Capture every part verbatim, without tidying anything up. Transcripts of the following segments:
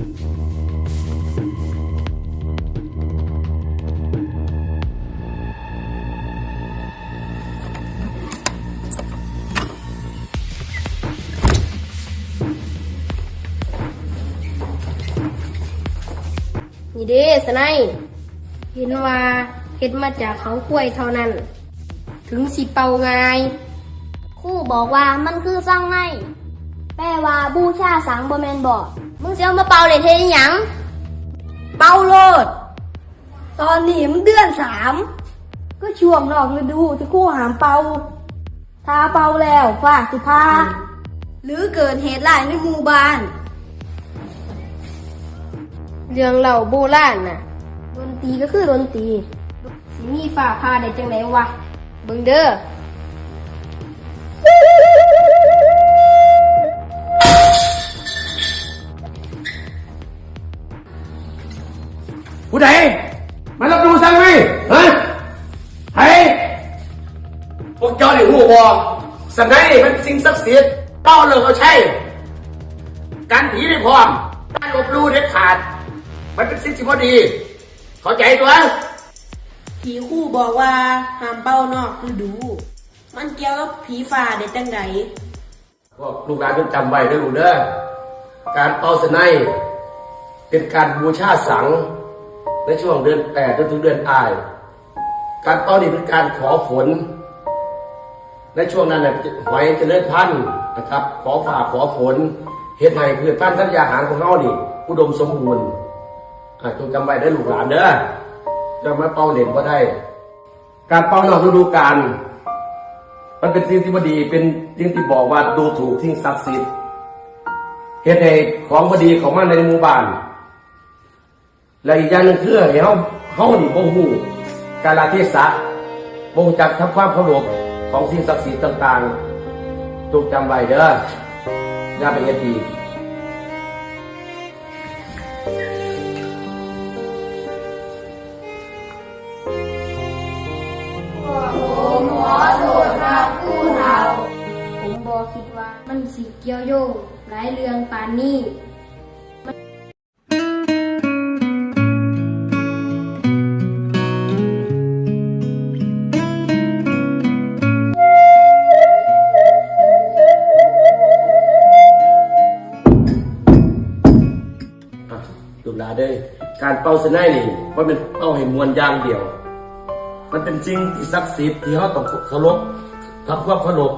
นี่เด้สะไน เห็นว่าเฮ็ดมาจากเขาควายเท่านั้น ถึงสิเป่าง่าย ครูบอกว่ามันคือสังไน แปลว่าบูชาสังบ่แม่นบ่ มึงสิเอามาเป่าเล่นเฮ็ดอิหยัง เป่าโลด ตอนนี้มันเดือนสาม ก็ช่วงนอกฤดูที่ครูห้ามเป่า ถ้าเป่าแล้วฟ้าสิผ่า หรือเกิดเหตุร้ายในหมู่บ้าน เรื่องเล่าโบราณน่ะ ดนตรีก็คือดนตรี สิมีฟ้าผ่าได้จังได๋วะ เบิ่งเด้อ ผู้ใดมาลบหลู่สังไนฮะ ไผ พวกเจ้าได้ฮู้บ่ สังไนมันเป็นสิ่งศักดิ์สิทธิ์ เป่าแล้วก็ใช้ กันผีได้พร้อม อย่าลบหลู่เด็ดขาด มันเป็นสิ่งที่บ่ดี เข้าใจตัว ที่ครูบอกว่าห้ามเป่านอกฤดู มันเกี่ยวกับผีฟ้าได้จังใด พวกลูกหลานจงจำไว้เด้อลูกเด้อ การเป่าสังไนเป็นการบูชาสังในช่วงเดือนแปดจนถึงเดือนอ้าย การเป่านี่เป็นการขอฝน ในช่วงนั้นน่ะหอยเจริญพันธุ์นะครับ ขอฟ้าขอฝน เฮ็ดให้พืชพันธุ์ธัญญาหารของเฮานี่อุดมสมบูรณ์ อ่ะ จงจำไว้เด้อลูกหลานเด้อ จะมาเป่าเล่นบ่ได้ การเป่านอกฤดูกาล มันเป็นสิ่งที่บ่ดี เป็นสิ่งที่บอกว่าดูถูกสิ่งศักดิ์สิทธิ์ เฮ็ดให้ของบ่ดีเข้ามาในหมู่บ้าน และอีกอย่างหนึ่งคือให้เฮา เฮานี่บ่ฮู้กาลเทศะ บ่รู้จักทำความเคารพของสิ่งศักดิ์สิทธิ์ต่างๆ จงจำไว้เด้อ อย่าไปเฮ็ดอีก ผมขอโทษครับผู้เฒ่า ผมบ่คิดว่ามันสิเกี่ยวโยงหลายเรื่องปานนี้ อ่ะ ลูกหลานเด้อ การเป่าสังไนนี่บ่แม่นเป่าให้ม่วนอย่างเดียว มันเป็นสิ่งที่ศักดิ์สิทธิ์ที่เฮาต้องเคารพ ทำความเคารพ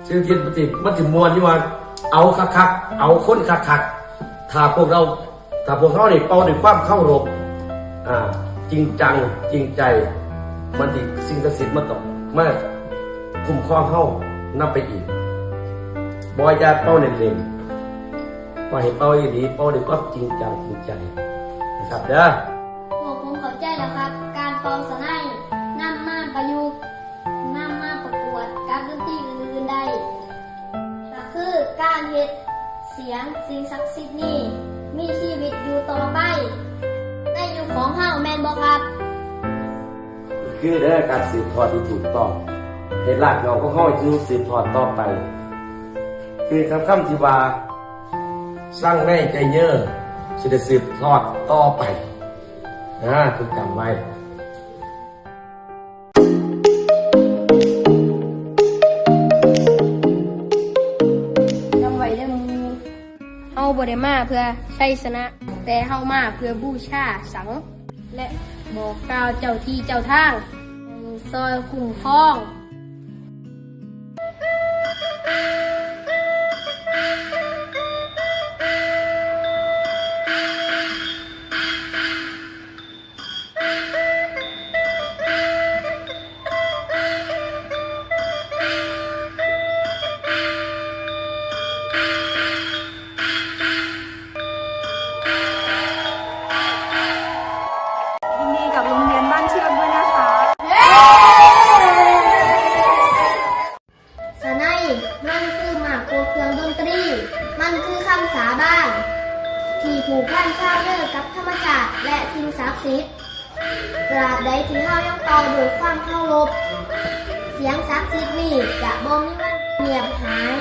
สิ่งที่มันสิ มันสิม่วนอยู่ว่า เอาคักๆ เอาคนคักๆ ถ้าพวกเรา ถ้าพวกเฮานี่เป่าด้วยความเคารพ อ่า จริงจัง จริงใจ มันสิ สิ่งศักดิ์สิทธิ์มันต้องมาคุ้มครองเฮานำไปอีก บ่อย่าเป่าเล่นๆ ว่าให้เป่าอีหลี เป่าด้วยความจริงจังจริงใจนะครับเด้อ พวกผมเข้าใจแล้วครับ การเป่าสังไนนำมาประยุกต์ นำมาประกวดกับดนตรีอื่นๆได้ ก็คือการเฮ็ดเสียงสิ่งศักดิ์สิทธิ์นี้มีชีวิตอยู่ต่อไป ในยุคของเฮาแม่นบ่ครับ คือเด้อ การสืบทอดที่ถูกต้อง ให้รากเหง้าของเฮาอยู่สืบทอดต่อไป คือคำ คำที่ว่า สังไนใจเยอ สิได้สืบทอดต่อไป นะ จงจำไว้ จำไว้เด้อหมู่ เฮาบ่ได้มาเพื่อชัยชนะ แต่เฮามาเพื่อบูชาสัง และบอกกล่าวเจ้าที่เจ้าทาง ให้ซอยคุ้มครอง ยินดีกับโรงเรียนบ้านเชือกด้วยนะคะ สังไนมันคือมากกว่าเครื่องดนตรี มันคือคำสาบาน ที่ผูกพันชาวเยอกับธรรมชาติและสิ่งศักดิ์สิทธิ์ ตราบใดที่เฮายังเป่าด้วยความเคารพ เสียงศักดิ์สิทธิ์นี้จะบ่มีวันเงียบหาย